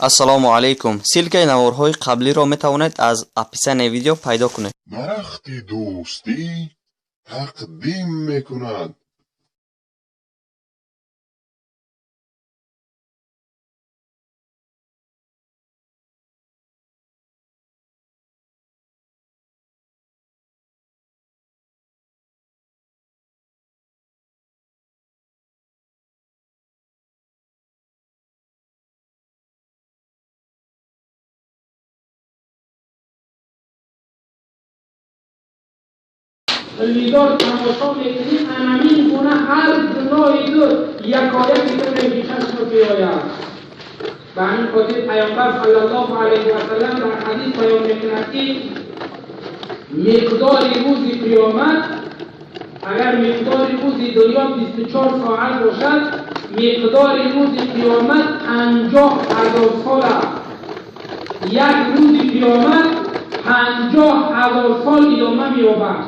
Ассалому алайкум. Ссылкаи наворҳои қаблиро метавонед аз описанияи видео пайдо кунед. Дарахти дӯстӣ тақдим мекунад. Телевизор тамошо мекунӣ, анамин гуна ҳар гуноҳи ту якояки ту пеши чашмат биёяд. Ба ҳамин хотир Паёмбар саллаллоҳу алайҳи васаллам дар ҳадис баён мекунад, ки миқдори рӯзи қиёмат, агар миқдори рӯзи дунё 24 соат бошад, миқдори рӯзи қиёмат 50 000 сол аст. Як рӯзи қиёмат 50 000 сол идома меёбад.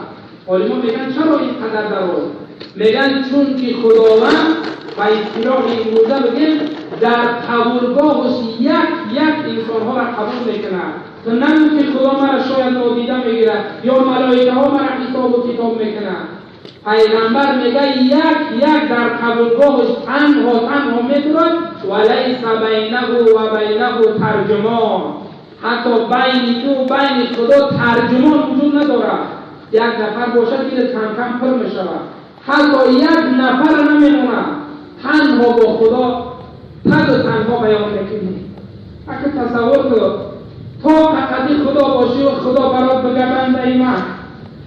Олимон мегӯянд, чаро ин қадар дароз? Мегӯянд, чунки Худованд, ба истилоҳи имрӯза бигем, дар қабулгоҳаш як як инсонҳоро қабул мекунад. Ту нагӯ, ки Худо мара шояд нодида мегирад ё малоикаҳо мара ҳисобу китоб мекунад. Пайғамбар мега, як як дар қабулгоҳаш танҳо танҳо медурад. Валайса байнаҳу ва байнаҳу тарҷумон, ҳатто байни ту байни Худо тарҷумон вуҷуд надорад. Як нафар бошад, дилат кам-кам пур мешавад. Ҳатто як нафар намемонад, танҳо бо Худо таду танҳо баён мекунӣ. Ака, тасаввур кун, то қақади Худо бошӣ ва Худо барот бига: «Бандаи ман,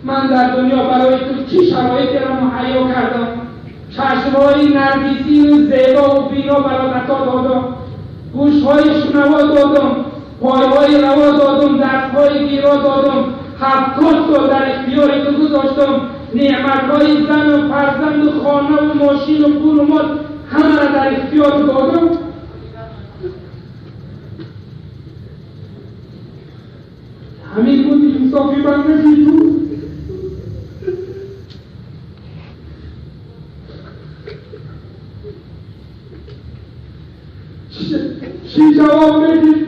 ман дар дунё барои ту чӣ шароитеро муҳайё кардам? Чашмҳои наргисину зебову бино барот ато додам, гӯшҳои шунаво додам, пойҳои раво додам, дастҳои гиро додам, 70 сол дар ихтиёри ту гузоштам, неъматҳои зану фарзанду хонаву мошину пулу мол ҳамаро дар ихтиёр додам. Ҳамин буд инсофи бандагии ту?» Чӣ ҷавоб медиҳӣ?